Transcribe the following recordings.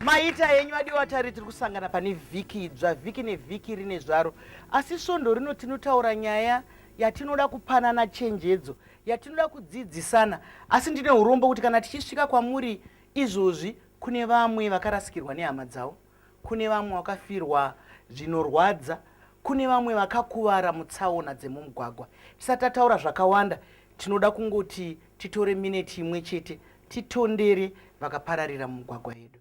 Maita henyu vadiwa tari tiri kusangana pane vhiki idzva, vhiki nevhiki rine zvaro. Asi svondo rino tinotaura nyaya yatinoda kupanana chenjedzo, yatinoda kudzidzisana. Asi ndine urombo kuti kana tichisvika kwamuri izvozvi kune vamwe vakarasikirwa nehama dzavo, kune vamwe vakafirwa zvinorwadza, kune vamwe vakakuvara mutsaona dzemumugwagwa. Tisati tataura zvakawanda, tinoda kungoti titore mineti imwe chete titondere vakapararira mumugwagwa yedu.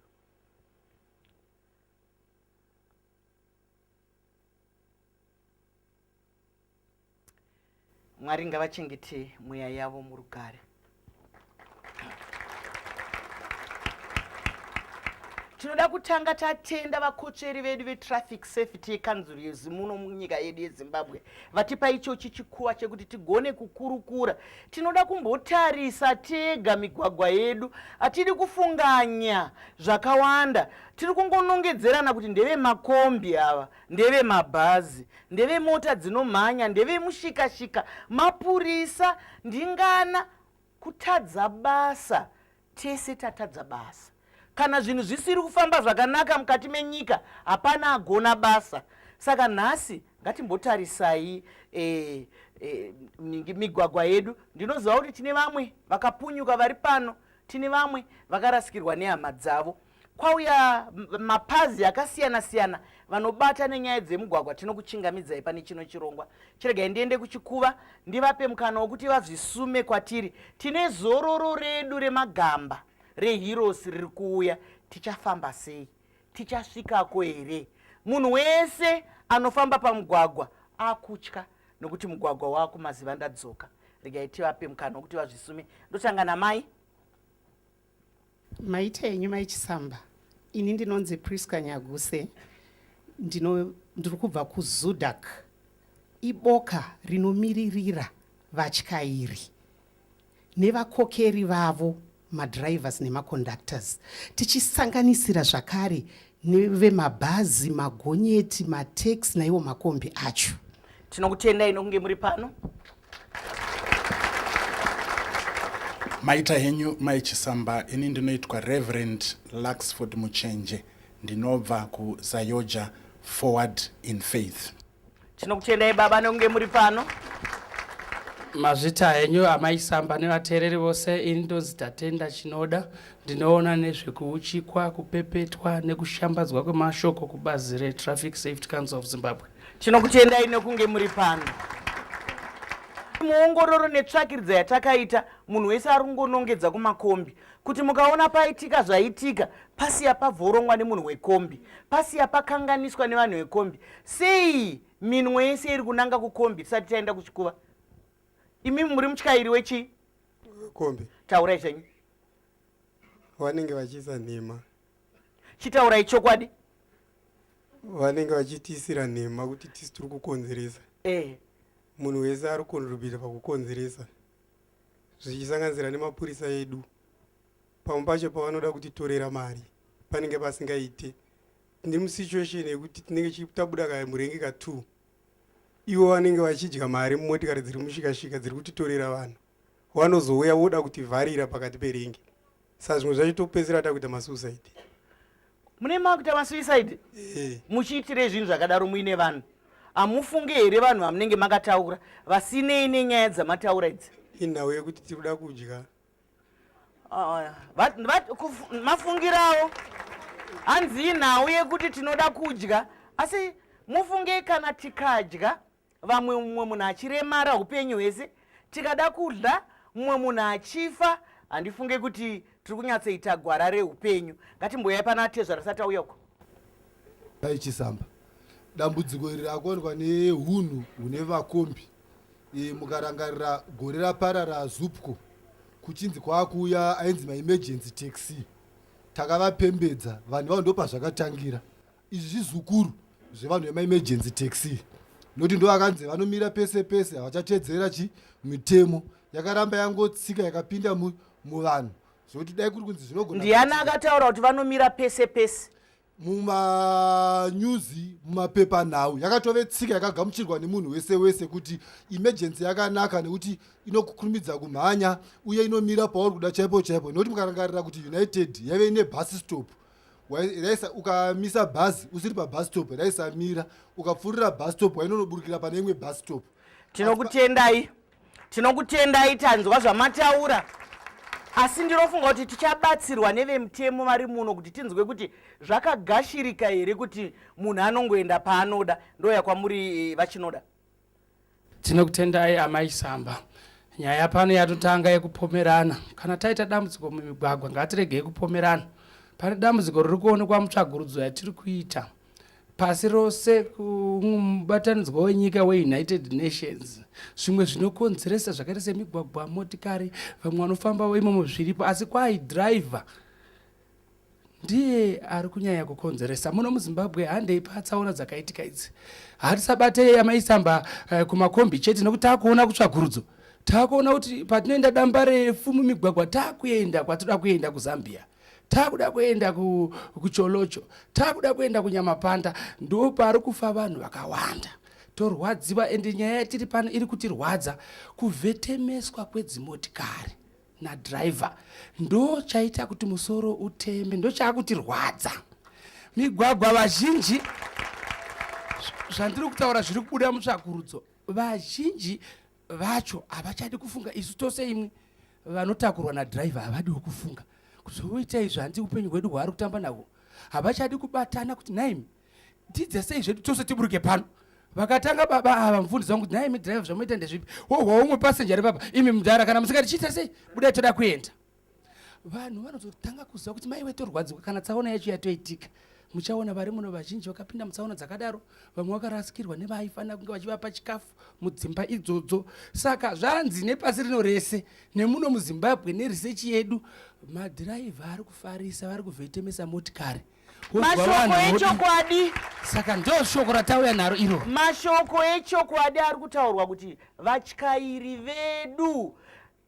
Mwari ngavachengete mweya yavo murugare. Tinoda kutanga tatenda vakotsveri vedu vetraffic safety yekanzuru yezimuno munyika yedu yeZimbabwe vatipa ichochi chikuva chekuti tigone kukurukura. Tinoda kumbotarisa tega migwagwa yedu, hatidi kufunganya zvakawanda. Tiri kungonongedzerana kuti ndevemakombi ava, ndevemabhazi, ndevemota dzinomhanya, ndevemushikashika, mapurisa, ndingana. Kutadza basa, tese tatadza basa. Kana zvinhu zvisiri kufamba zvakanaka mukati menyika, hapana agona basa. Saka nhasi ngatimbotarisai e, e, migwagwa yedu. Ndinoziva kuti tine vamwe vakapunyuka vari pano, tine vamwe vakarasikirwa nehama dzavo. Kwauya mapazi akasiyana siyana vanobata nenyaya dzemugwagwa. Tinokuchingamidzai pane chino chirongwa. Chiregai ndiende kuchikuva ndivape mukana wokuti vazvisume kwatiri. Tine zororo redu remagamba reHeroes riri kuuya. Tichafamba sei? Tichasvikako here? Munhu wese anofamba pamugwagwa akutya nokuti mugwagwa wakumaziva ndadzoka. Regai tivape mukana wokuti vazvisume. Ndotanga namai. Maita henyu mai Chisamba. Ini ndinonzi Prisca Nyaguse. Ndino ndiri kubva kuZudac. Iboka rinomiririra vatyairi nevakokeri vavo madrivers nemaconductors tichisanganisira zvakare nevemabhazi, magonyeti, mataxi naiwo makombi acho. Tinokutendai nokunge muri pano. Maita henyu mai Chisamba, ini ndinoitwa Reverend Luxford Muchenje, ndinobva kuZayoja Forward in Faith. Tinokutendai baba nekunge muri pano. Mazvita henyu amai Chisamba nevateereri vose, ini ndonzi Tatenda Chinoda, ndinoona nezvekuuchikwa, kupepetwa nekushambadzwa kwemashoko kubazi reTraffic Safety Council of Zimbabwe. Tinokutendai nekunge muri pano. Muongororo netsvakiridzo yatakaita, munhu wese ari kungonongedza kumakombi kuti mukaona paitika zvaitika, pasiya pavhorongwa nemunhu wekombi, pasiya pakanganiswa nevanhu vekombi. Sei minwe yese iri kunanga kukombi tisati taenda kuchikuva? Imimi muri mutyairi wechii? Kombi. Taurai zvenyu. Vanenge vachiisa nhema. Chitaurai chokwadi. Vanenge vachitiisira nhema kuti tisu tiri kukonzeresa. Eh. Munhu wese ari kukontribhuta pakukonzeresa zvichisanganisira nemapurisa edu. Pamwe pacho pavanoda kutitorera mari panenge pasingaite. Tine musituation yekuti tinenge tabuda kamurenge ka2 ivo vanenge vachidya mari mumotikari dziri mushikashika dziri kutitorera vanhu vanozouya voda kutivharira pakati perengi saka zvimwe zvacho topedzisira takuita masuicide. Mune makuita masuicide eh. Muchiitirei zvinhu zvakadaro muine vanhu? Hamufunge here vanhu vamunenge makataura vasinei nenyaya dzamataura idzi? Inhau yekuti tiri kuda kudya. Ah, mafungirawo hanzi inhau yekuti tinoda kudya, asi mufunge kana tikadya vamwe mumwe munhu achiremara upenyu hwese, tikada kudla mumwe munhu achifa, handifunge kuti tiri kunyatsoita gwara reupenyu. Ngatimboyai pana tezvara tisati tauya uko. Mai Chisamba, dambudziko iri rakuwanikwa nehunhu hune vakombi. E, mukarangarira gore raparara Zupco kuchinzi kwakuuya ainzi maemergency taxi, takavapembedza vanhu vavo, ndopazvakatangira. Izvi zvizukuru zvevanhu vemaemergency taxi nokuti ndo vakanzi vanomira pese pese, havachatedzera chi mitemo yakaramba yangotsika yakapinda muvanhu zvekuti dai kuri kunzi zvinogona. Ndiani akataura kuti vanomira pese pese? Mumanyuzi, mumapepanhau, yakatove tsika yakagamuchirwa nemunhu wese wese kuti emergency yakanaka nekuti inokukurumidza kumhanya uye inomira pauri kuda chaipo chaipo. Nekuti mukarangarira kuti United yaive ine bus stop. Raisa ukamisa bhazi usiri pabus stop raisamira, ukapfuurira bus stop wainonoburukira pane imwe bus stop. Tinokutendai, tinokutendai, tanzwa zvamataura, asi ndinofunga kuti tichabatsirwa nevemutemo vari muno kuti tinzwe kuti zvakagashirika here kuti munhu anongoenda paanoda. Ndoya kwamuri vachinoda. Tinokutendai amai Samba. Nyaya pano yatotanga yekupomerana. Kana taita dambudziko mumigwagwa ngatiregei kupomerana. Pane dambudziko riri kuonekwa mutsvagurudzo yatiri kuita pasi rose kumubatanidzwa wenyika weUnited Nations. Zvimwe zvinokonzeresa zvakaita semigwagwa, motikari, vamwe vanofamba imomo zviripo, asi kwai driver ndiye ari kunyanya kukonzeresa muno muZimbabwe. Handei patsaona dzakaitika idzi, hatisabatei amaisamba kumakombi chete, nekuti taakuona kutsvagurudzo, taakuona kuti patinoenda damba refu mumigwagwa, taakuenda kwatoda kuenda kuZambia, taakuda kuenda kuCholocho, taakuda kuenda kuNyamapanda, ndo pari kufa vanhu vakawanda. Torwadziwa, ende nyaya yatiri pano iri kutirwadza, kuvhetemeswa kwedzimotikari nadhiraivha ndo chaita kuti musoro uteme, ndo chaakutirwadza migwagwa. Vazhinji, zvandiri kutaura zviri kubuda mutsvakurudzo, vazhinji vacho havachadi kufunga. Isu tose imwe vanotakurwa nadhiraivha havadiwo kufunga kuzoita izvo, hanzi upenyu hwedu hwaari kutamba nahwo. Havachadi kubatana kuti naimi tidze sei zvedu tose tiburuke pano. Vakatanga baba ava mufundisi wangu kuti naimi dhiraivha zvamuita ndezvipi, wohwa umwe pasenja repapa, imi mudhara kana musingati chiita sei, budai toda kuenda. Vanhu vanozotanga kuziva kuti maiwe torwadziwa kana tsaona yacho yatoitika. Muchaona vari muno vazhinji vakapinda mutsaona dzakadaro, vamwe vakarasikirwa nevaifanira kunge vachivapa chikafu mudzimba idzodzo. Saka zvanzi nepasi rino rese nemuno muZimbabwe neresechi yedu, madhiraivha ari kufarisa, vari kuvhetemesa motikari. Mashoko echokwadi. Saka ndo shoko ratauya naro iro. Mashoko echokwadi ari kutaurwa kuti vatyairi vedu,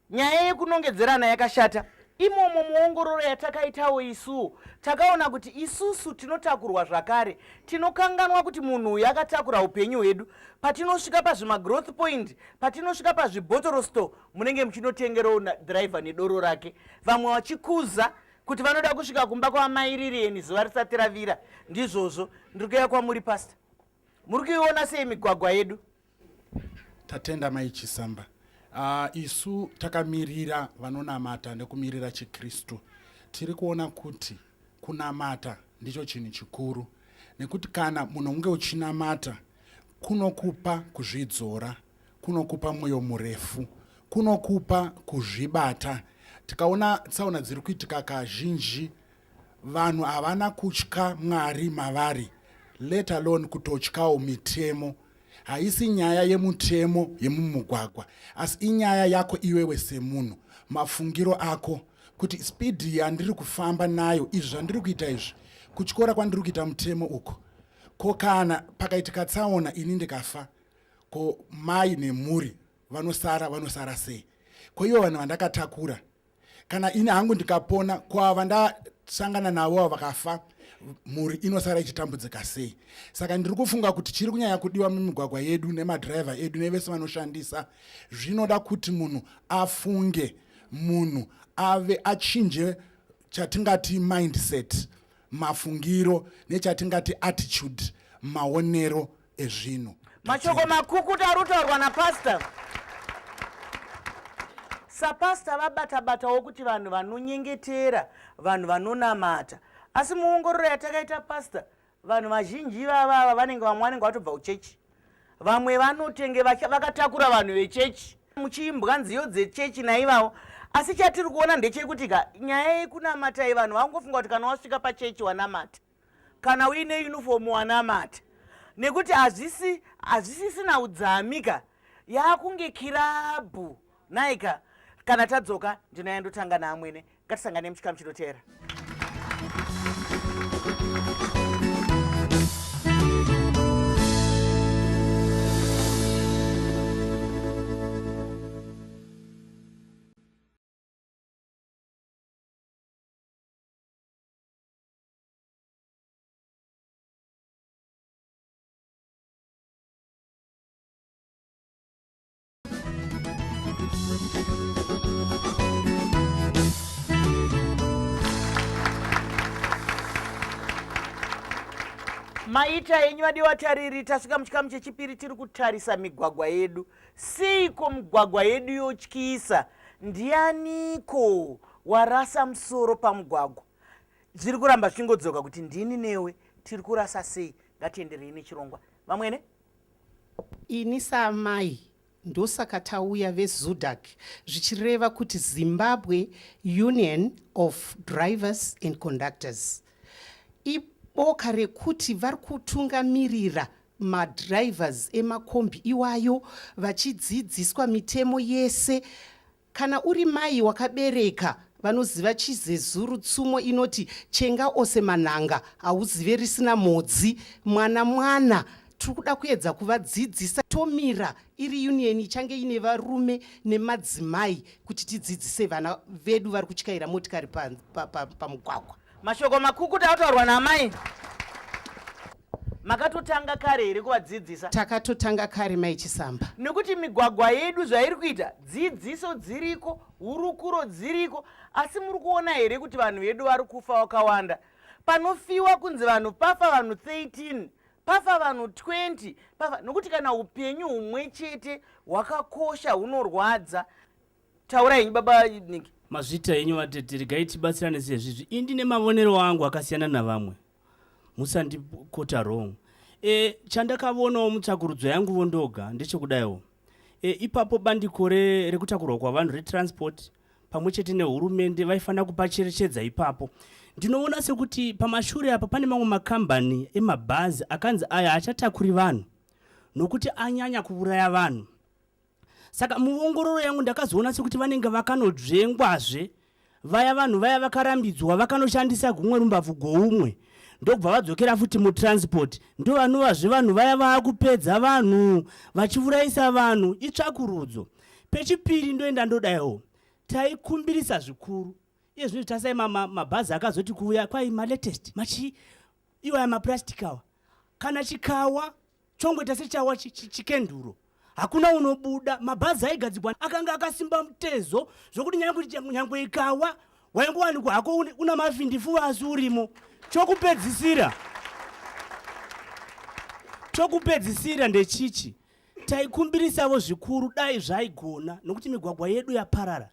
nyaya yekunongedzerana yakashata. Imomo muongororo yatakaitawo isuwo takaona kuti isusu tinotakurwa zvakare tinokanganwa kuti munhu uyu akatakura upenyu hwedu. Patinosvika pazvimagrowth point, patinosvika pazvibhotoro store, munenge muchinotengerawo dhiraivha nedoro rake, vamwe vachikuza kuti vanoda kusvika kumba kwamairireni zuva risati ravira. Ndizvozvo ndiri kuuya kwamuri pasta, muri kuiona sei migwagwa yedu? Tatenda mai Chisamba. Isu takamirira vanonamata nekumirira chiKristu, tiri kuona kuti kunamata ndicho chinhu chikuru, nekuti kana munhu unge uchinamata kunokupa kuzvidzora, kunokupa mwoyo murefu, kunokupa kuzvibata. Tikaona tsaona dziri kuitika kazhinji, vanhu havana kutya Mwari mavari, let alone kutotyawo mitemo. Haisi nyaya yemutemo yemumugwagwa, asi inyaya yako iwewe semunhu, mafungiro ako kuti spidi yandiri kufamba nayo, izvi zvandiri kuita izvi, kutyora kwandiri kuita mutemo uko, ko kana pakaitika tsaona ini ndikafa, ko mai nemhuri vanosara vanosara sei? Ko ivo vanhu vandakatakura, kana ini hangu ndikapona, ko ava ndasangana navo ava vakafa, mhuri inosara ichitambudzika sei? Saka ndiri kufunga kuti chiri kunyanya kudiwa mumigwagwa yedu nemadhiraivha edu nevese vanoshandisa, zvinoda kuti munhu afunge, munhu ave achinje chatingati mindset, mafungiro, nechatingati attitude, maonero ezvinhu. Mashoko makukuta ari kutaurwa napasta. Sapasta vabata-batawo kuti vanhu vanonyengetera, vanhu vanonamata, asi muongororo yatakaita pasta, vanhu vazhinji ivavava vanenge vamwe vanenge vatobva kuchechi, vamwe vanotenge vakatakura vanhu vechechi, muchiimbwa nziyo dzechechi naivavo. Asi chatiri kuona ndechekuti ka nyaya yekunamatai, vanhu vangofunga kuti kana wasvika pachechi wanamata, kana uine uniform wanamata, nekuti hazvisi hazvisisina udzami ka, yakunge kirabhu naika. Kana tadzoka ndinoya ndotanga naamwene. Ngatisangane muchikamu chinoteera. Maita henyu vadiwa tariri, tasvika muchikamu chechipiri tiri kutarisa migwagwa yedu. Seiko migwagwa yedu yotyisa? Ndianiko warasa musoro pamugwagwa? Zviri kuramba zvichingodzoka kuti ndini newe tiri kurasa sei? Ngatienderei nechirongwa. Vamwene? Ini saamai ndosaka tauya veZUDAC zvichireva kuti Zimbabwe Union of Drivers and Conductors. Iboka rekuti vari kutungamirira madrivers emakombi iwayo vachidzidziswa mitemo yese. Kana uri mai wakabereka vanoziva chizezuru tsumo inoti chenga ose manhanga hauzive risina mhodzi mwana mwana tiri kuda kuedza kuvadzidzisa tomira iri union ichange ine varume nemadzimai kuti tidzidzise vana vedu vari kutyaira motikari pamugwagwa pa, pa Mashoko makukuta ataurwa naamai. Makatotanga kare here kuvadzidzisa? Takatotanga kare mai Chisamba. Nekuti migwagwa yedu zvairi kuita, dzidziso dziriko, hurukuro dziriko, asi muri kuona here kuti vanhu vedu vari kufa wakawanda? Panofiwa kunzi vanhu pafa vanhu 13, pafa vanhu 20, pafa nokuti kana upenyu humwe chete hwakakosha hunorwadza. Taura henyu baba Niki. Mazvita henyu vatete, regai tibatsirane sezvizvi. Ini ndine mavonero angu akasiyana navamwe. Musandikota wrong. E, chandakavonawo mutsvakurudzo yanguvo ndoga ndechekudaiwo. E, ipapo bandiko rekutakurwa kwavanhu retransport pamwe chete nehurumende vaifanira kupacherechedza ipapo. Ndinoona sekuti pamashure apa pane mamwe makambani emabhazi akanzi aya hachatakuri vanhu nokuti anyanya kuuraya vanhu. Saka muongororo yangu ndakazoona sekuti vanenge vakanodzvengwazve vaya vanhu vaya vakarambidzwa vakanoshandisa gumwe rumbavhu gwoumwe ndokubva vadzokera futi mutransport ndovanovazve vanhu vaya vaakupedza vanhu vachiurayisa vanhu itsvakurudzo pechipiri ndoenda ndodaiwo taikumbirisa zvikuru iye zvino tasai mabhazi akazoti kuuya kwai malatest machii iwaya maplastic awa kana chikawa chongoita sechawa chikenduro hakuna unobuda mabhazi aigadzigwa akanga akasimba mutezo zvokuti nyangwe ikawa waingowanikwa hako una mafindifuva asi urimo chokupedzisira chokupedzisira ndechichi taikumbirisavo zvikuru dai zvaigona nokuti migwagwa yedu yaparara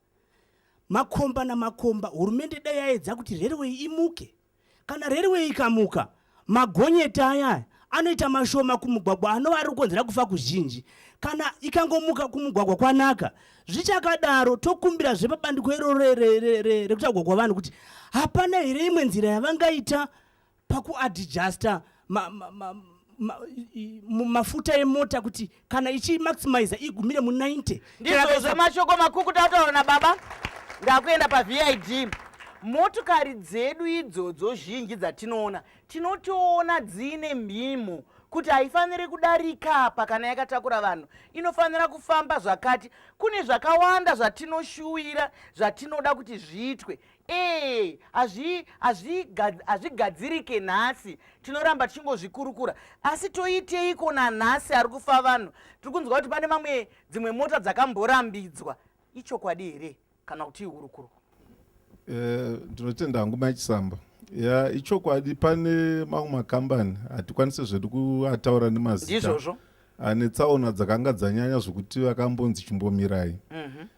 makomba namakomba hurumende dai yaedza kuti railway imuke Kana railway ikamuka, magonyeti aya anoita mashoma kumugwagwa anova ari kukonzera kufa kuzhinji. Kana ikangomuka kumugwagwa kwanaka, zvichakadaro tokumbirazve pabandiko iroro rekutaurwa kwavanhu kuti hapana here imwe nzira yavangaita pakuadjusta ma, ma, ma, ma, mafuta emota kuti kana ichimaximiza igumire mu 90. Ndizvozvo mashoko makukuta ataura nababa. Ndakuenda paVID. Motokari dzedu idzodzo zhinji dzatinoona tinotoona dziine mhimo kuti haifaniri kudarika apa kana yakatakura vanhu inofanira kufamba zvakati. Kune zvakawanda zvatinoshuwira zvatinoda kuti zviitwe Ee, hazvigadzirike nhasi, tinoramba tichingozvikurukura. Asi toiteiko nanhasi ari kufa vanhu? Tiri kunzwa kuti pane mamwe dzimwe mota dzakamborambidzwa. Ichokwadi here kana kuti ihurukuro? Eh, ndinotenda hangu Mai Chisamba. Ya, ichokwadi pane mamwe makambani hatikwanise zvedu kuataura nemazita. Ndizvozvo. Ane tsaona dzakanga dzanyanya zvokuti vakambonzi chimbomirai.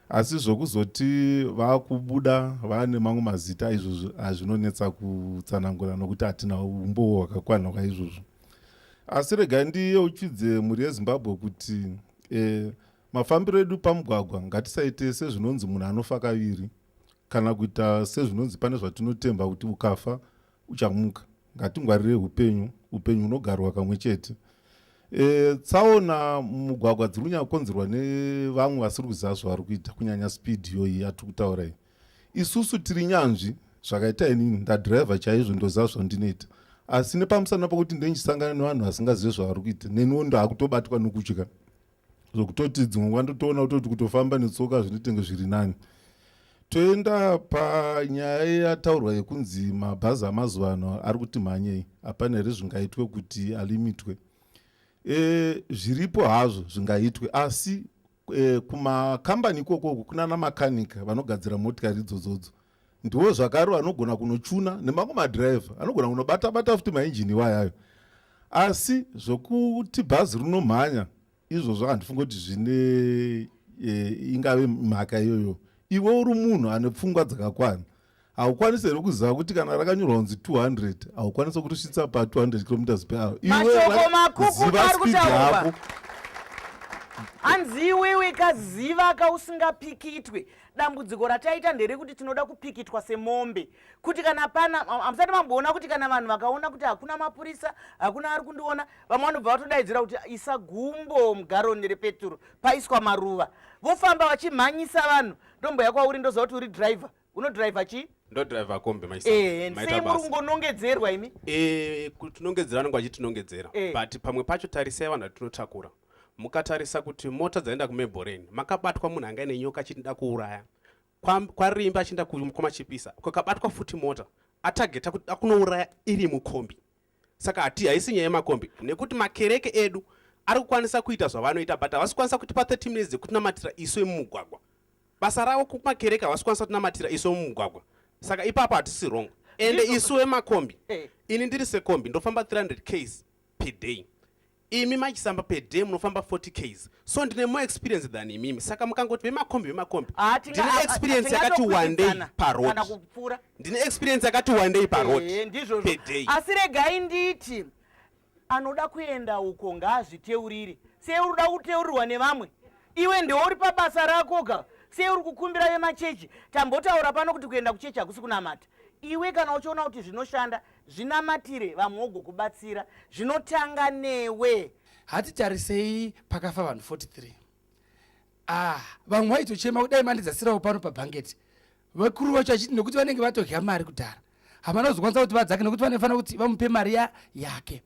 Asi zvokuzoti vakubuda vaane mamwe mazita izvozvo hazvinonetsa kutsanangura nokuti hatina umbowo hwakakwana hwaizvozvo. Asi regai ndiyeuchidze mhuri yeZimbabwe kuti e, mafambiro edu pamugwagwa ngatisaite sezvinonzi munhu anofa kaviri kana kuita sezvinonzi pane zvatinotemba kuti ukafa uchamuka. Ngatingwarirei upenyu, upenyu hunogarwa kamwe chete. E, tsaona mumugwagwa dziri kunyanya kukonzerwa nevamwe vasiri kuziva zvavari kuita, kunyanya speed iyoyi yatiri kutaura iyi. Isusu tiri nyanzvi, zvakaita inini ndadhiraivha chaizvo ndoziva zvandinoita, asi nepamusana pokuti ndendichisangana nevanhu vasingazive zvavari kuita, neniwo ndakutobatwa nokutya zvokutoti dzimwe nguva ndotoona kutoti kutofamba netsoka zvinotenge zviri nani. Toenda panyaya yataurwa yekunzi mabhazi amazuva ano ari kuti mhanyei, hapana here zvingaitwe kuti alimitwe? E, zviripo hazvo zvingaitwe asi e, kumakambani ikokoko kunana makanika vanogadzira motikari idzodzodzo ndiwo zvakare vanogona kunochuna nemamwe madhiraivha anogona kunobata bata futi mainjini iwayayo. Asi zvokuti bhazi rinomhanya izvozvo handifunge kuti zvine e, ingave mhaka iyoyo. Iwe uri munhu ane pfungwa dzakakwana haukwanisi here kuziva kuti kana rakanyorwa kunzi 200 haukwanisi kurisvitsa pa 200 kilometers per hour. Mashoko makukutu ari kutaurwa. Hanzi iwewe kaziva kausingapikitwe. Dambudziko rataita nderekuti tinoda kupikitwa semombe. Kuti kana pana hamusati mamboona kuti kana vanhu vakaona kuti hakuna mapurisa, hakuna ari kundiona, vamwe vanobva vatodaidzira kuti isa gumbo mugaroni repeturu paiswa maruva. Vofamba vachimhanyisa vanhu. Ndomboya kwauri ndoziva kuti uri driver. Unodriver chii? Ndodriver kombi mai Eh, sei muri kungonongedzerwa imi? Eh, kutinongedzera vanenge vachitinongedzera. Eh. But pamwe pacho tarisai vanhu vatinotakura. Mukatarisa kuti mota dzaenda kuMeboreni, makabatwa munhu anga ine nyoka achida kuuraya. Kwarimba achienda kwamachipisa, kwakabatwa futi mota. Atageta kuti akunouraya iri mukombi. Saka hati haisi nyaya yemakombi nekuti makereke edu ari kukwanisa kuita zvavanoita but havasi kukwanisa kutipa 30 minutes dzekutinamatira isu emumugwagwa. Basa ravo kumakereke havasi kukwanisa kutinamatira isu emumugwagwa. Saka ipapo hatisi wrong. Ende isu vemakombi, eh. ini ndiri sekombi ndofamba 300 ks per day. Imi machisamba per day munofamba 40 ks. So ndine more experience than imimi. Saka mukangoti vemakombi vemakombi. Ah, ndine experience yakati one day pa road. Ndine experience yakati one day pa road. Eh, ndizvozvo. Per day. Asi regai nditi anoda kuenda uko ngaazviteurire. Sei uri kuda kuteurirwa nevamwe? Iwe ndiwe uri pabasa rako ka. Sei uri kukumbira vemachechi? Tambotaura pano kuti kuenda kuchechi hakusi kunamata. Iwe kana uchiona kuti zvinoshanda zvinamatire vamwe wogokubatsira. Zvinotanga newe. Hatitarisei pakafa vanhu 43. Ah, vamwe vaitochema kudai mandidzasirawo pano pabhangeti. Vakuru vacho achiti nekuti vanenge vatodya mari kudhara. Havana kuzokwanisa kuti vadzake nekuti vanofanira kuti vamupe mari ya, yake.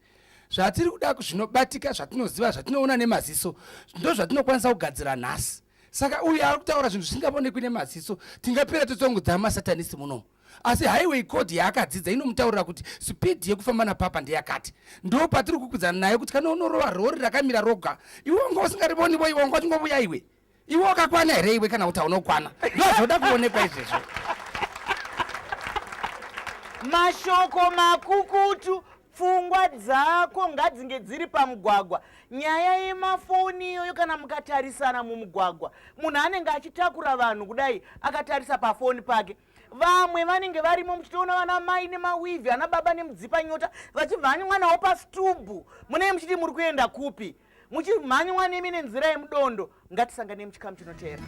Zvatiri kuda zvinobatika zvatinoziva zvatinoona nemaziso ndozvatinokwanisa kugadzira nhasi. Saka uyu ari kutaura zvinhu zvisingavonekwi nemaziso tingapera totsongudza masatanist munomu. Asi highway code yaakadzidza inomutaurira kuti speed yekufamba napapa ndeyakati. Ndo patiri kukwidzana naye kuti kana unorova rori rakamira roga iwe wanga usingarivoni vo iwe wanga uchingovuya iwe. Iwe wakakwana here iwe kana kuti haunokwana? Ndozvoda kuonekwa izvezvo. Mashoko makukutu, pfungwa dzako ngadzinge dziri pamugwagwa. Nyaya yemafoni iyoyo kana mukatarisana mumugwagwa, munhu anenge achitakura vanhu kudai akatarisa pafoni pake. Vamwe vanenge varimo muchitoona vana mai nemawivhi, ana baba nemudzipanyota vachimhanywa nawo pasitubhu. Munenge muchiti muri kuenda kupi? Muchimhanywa nemi nenzira yemudondo. Ngatisangane muchikamu chinoteera.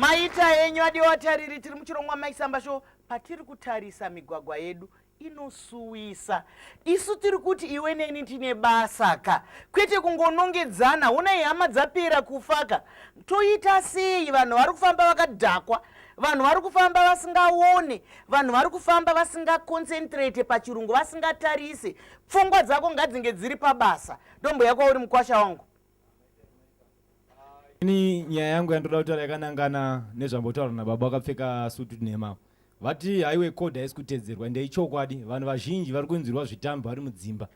Maita enyu adiwa tariri, tiri muchirongwa Maisamba Show patiri kutarisa migwagwa yedu inosuwisa. Isu tiri kuti iwe neni tine basa ka, kwete kungonongedzana. Honai hama dzapera kufa ka, toita sei? Vanhu vari kufamba vakadhakwa, vanhu vari kufamba vasingaone, vanhu vari kufamba vasingaconcentrate pachirungu, vasingatarise. Pfungwa dzako ngadzinge dziri pabasa. Ndomboya kwauri mukwasha wangu. Ini nyaya yangu yandoda kutaura yakanangana nezvambotaurwa nababa vakapfeka sutu nhema. Vati highway code haisi kutedzerwa ende ichokwadi. Vanhu vazhinji vari kunzirwa zvitambi vari mudzimba.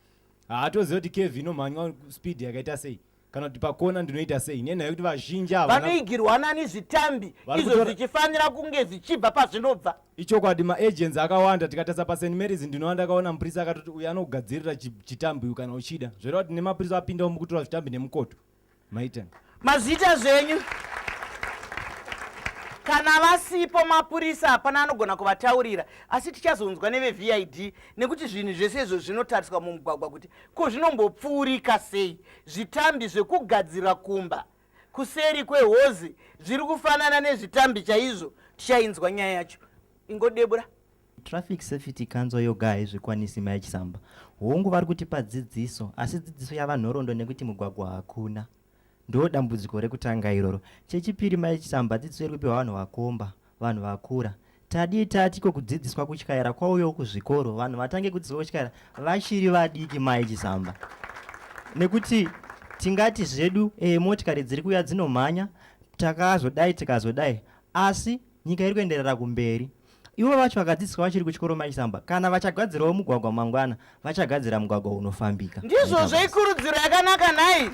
Haatoziva kuti curve inomhanywa speed yakaita sei kana kuti pakona ndinoita sei nenhaya yekuti vazhinji ava vanoigirwa nani zvitambi Vari izvo kutora- zvichifanira kunge zvichibva pazvinobva. Ichokwadi maagents akawanda tikatarisa paSt Mary's ndinova ndakaona mupurisa akatoti uyu anogadzirira chitambi uyu kana uchida zvoreva kuti nemapurisa apindawo mukutora zvitambi nemukoto. Maita. Mazviita zvenyu. Kana vasipo mapurisa hapana anogona kuvataurira, asi tichazonzwa neveVID nekuti zvinhu zvese izvo zvinotariswa mumugwagwa kuti ko zvinombopfuurika sei. Zvitambi zvekugadzira kumba kuseri kwehozi zviri kufanana nezvitambi chaizvo. Tichainzwa nyaya yacho. Ingodebura. Traffic Safety Council yoga haizvikwanisi Mai Chisamba. Hongu vari kutipa dzidziso asi dzidziso yava nhoroondo nekuti mugwagwa hakuna. Ndoo dambudziko rekutanga iroro. Chechipiri Mai Chisamba dzidziso iri kupiwa vanhu vakomba, vanhu vakura. Tadii tati ko kudzidziswa kutyaira kwauyawo kuzvikoro vanhu vatange kudzidziswa kutyaira vachiri vadiki Mai Chisamba. Nekuti tingati zvedu e, motikari dziri kuuya dzinomhanya, takazodai tikazodai, asi nyika iri kuenderera kumberi. Ivo vacho vakadzidziswa vachiri kuchikoro maisamba, kana vachagadzirawo mugwagwa mangwana, vachagadzira mugwagwa unofambika. Ndizvozvo, ikurudziro yakanaka nhai.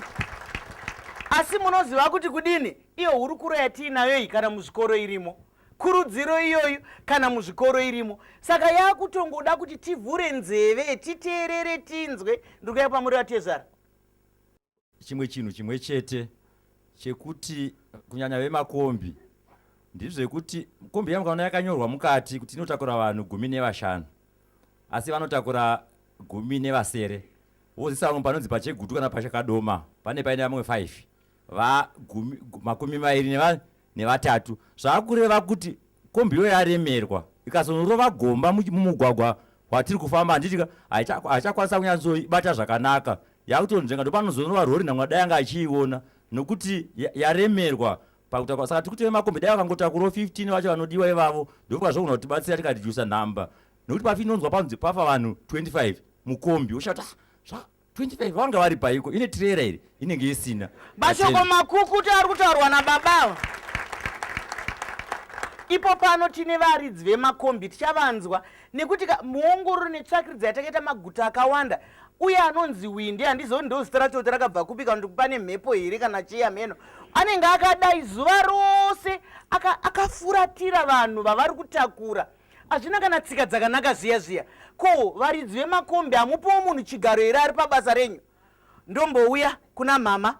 Asi munoziva kuti kudini? Iyo hurukuro yatiinayo iyi kana muzvikoro irimo. Kurudziro iyoyo kana muzvikoro irimo. Saka yakutongoda kuti tivhure nzeve, titeerere, tinzwe. Ndiri kuuya pamuri vatezvara. Chimwe chinhu chimwe chete chekuti kunyanya vemakombi ndizvekuti kombi yamukaona yakanyorwa mukati kuti inotakura vanhu 15 asi vanotakura 16 wozisa vamwe panonzi pachegutu kana pachakadoma pane paine vamwe 5 va 23 zvakureva kuti kombi iyo yaremerwa ikazonorova gomba mumugwagwa watiri kufamba handiti haichakwanisa kunyatsoibata zvakanaka yakutonzvenga ndopanozonova rori namwe dai anga achiiona nokuti yaremerwa pakutakura saka tiri kuti vemakombi dai vakangotakurawo 15 vacho vanodiwa ivavo ndopazvogona kutibatsira tikaredusa nhamba nokuti pafinonzwa panzi pafa vanhu 25 mukombi woshata ah, 25 vanga vari paiko ine tirera here inenge isina mashoko makukutu ari kutaurwa nababa ava ipo pano tine varidzi vemakombi tichavanzwa nekuti muongororo netsvakiridzo yatakaita maguta akawanda uye anonzi windi handizivi ndo zita racho kuti rakabva kupi kana kuti pane mhepo here kana chii hameno anenge akadai zuva rose akafuratira aka vanhu vavari kutakura hazvina kana tsika dzakanaka zviya zviya ko varidzi vemakombi hamupiwo munhu chigaro here ari pabasa renyu ndombouya kuna mama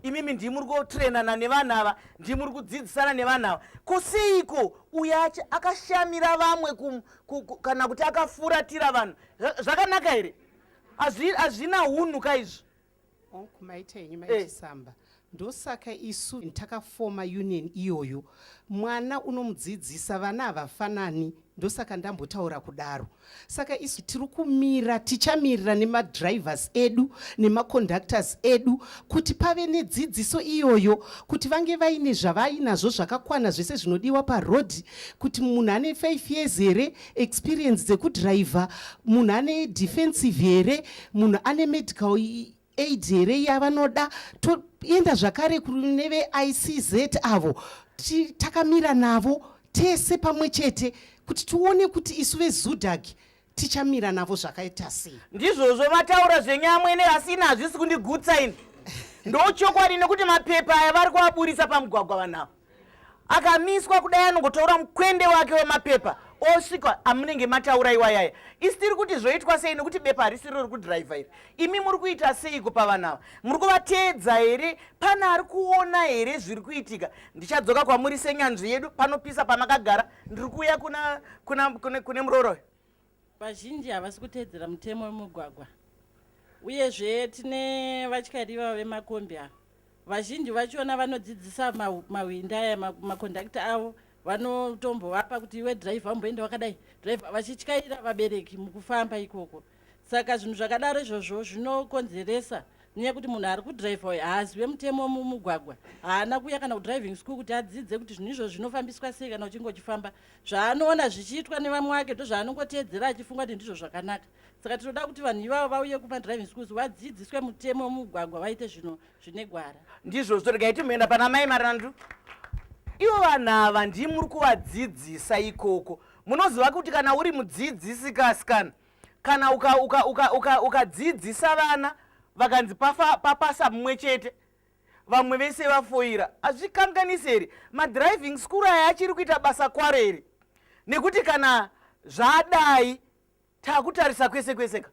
imimi ndii muri kutrenana nevanhu ava ndii muri kudzidzisana nevanhu ava ko seiko uyo akashamira vamwe kana kuti akafuratira vanhu zvakanaka here hazvina hunhu ka izvi Hongu maita henyu mai Chisamba. Ndosaka isu takafoma union iyoyo. Mwana unomudzidzisa vana havafanani ndosaka ndambotaura kudaro. Saka isu tiri kumira tichamirira nemadrivers edu nemaconductors edu kuti pave nedzidziso iyoyo kuti vange vaine zvavainazvo zvakakwana zvese zvinodiwa paroad kuti munhu ane 5 years here experience dzekudriver munhu ane defensive here munhu ane medical aid here yavanoda toenda zvakare kune veICZ avo takamira navo tese pamwe chete kuti tione kuti isu veZUDAG tichamira navo zvakaita sei ndizvozvo mataura zvenyu amwene asi ini hazvisi kundigutsa ini ndochokwadi nekuti mapepa aya vari kuaburisa pamugwagwa vanhu ava akamiswa kudai anongotaura mukwende wake wemapepa osvika amunenge mataura iwayaya isi tiri kuti zvoitwa sei nekuti bepa harisiro riri kudhiraivha iri imi muri kuita seiko pavanhu ava muri kuvateedza here pane ari kuona here zviri kuitika ndichadzoka kwamuri senyanzvi yedu panopisa pamakagara ndiri kuuya kuna, kuna, kune, kune muroora uyu Vazhinji havasi kuteedzera mutemo wemugwagwa uyezve tine vatyairi ivava vemakombi ava vazhinji vachona vanodzidzisa mahwindi aya makondakita avo vanotombovapa kuti iwe dhiraivha umboenda wakadai dhiraivha vachityaira vabereki mukufamba ikoko saka zvinhu zvakadaro izvozvo zvinokonzeresa nenyaya yekuti munhu ari kudhiraivha uyu haazive mutemo mumugwagwa haana kuuya kana kudriving school kuti adzidze kuti zvinhu izvozvo zvinofambiswa sei kana uchinge uchifamba zvaanoona zvichiitwa nevamwe vake ndozvaanongoteedzera achifunga kuti ndizvo zvakanaka saka tinoda kuti vanhu ivavo vauye kumadriving schools vadzidziswe mutemo wemugwagwa vaite zvino zvine gwara ndizvozvo regai timboenda pana mai marandu ivo vanhu ava ndii muri kuvadzidzisa ikoko munoziva kuti kana uri mudzidzisi kasikana kana ukadzidzisa uka, uka, uka, uka vana vakanzi papasa mumwe chete vamwe vese vafoira hazvikanganisi here madriving school aya achiri kuita basa kwaro here nekuti kana zvadai takutarisa kwese kwese ka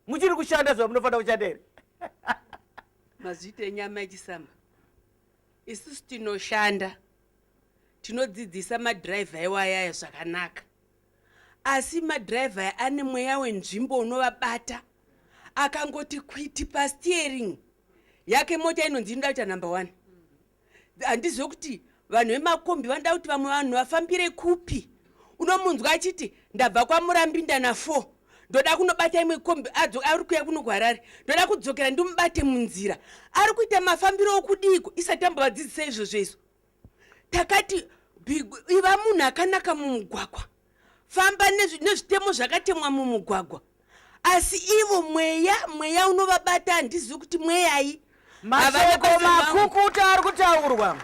muchiri kushanda zvamunofanira kushanda here mazvita enyama echisamba isusu tinoshanda tinodzidzisa madhiraivha iwayaya zvakanaka asi madhiraivha aya ane mweya wenzvimbo unovabata akangoti kwiti pasteering yake mota inonzi inoda kuita number one handizive kuti vanhu vemakombi vanoda kuti vamwe vanhu vafambire kupi unomunzwa achiti ndabva kwamurambinda na4 ndoda kunobata imwe kombi ari kuya kuno kuharare ndoda kudzokera ndimubate munzira ari kuita mafambiro okudiiko isati ambovadzidzisa izvozvo izvo takati iva munhu akanaka mumugwagwa famba nezvitemo zvakatemwa mumugwagwa. Asi ivo mweya mweya unovabata handizivi kuti mweyai. Mashoko makukuta ari kutaurwa.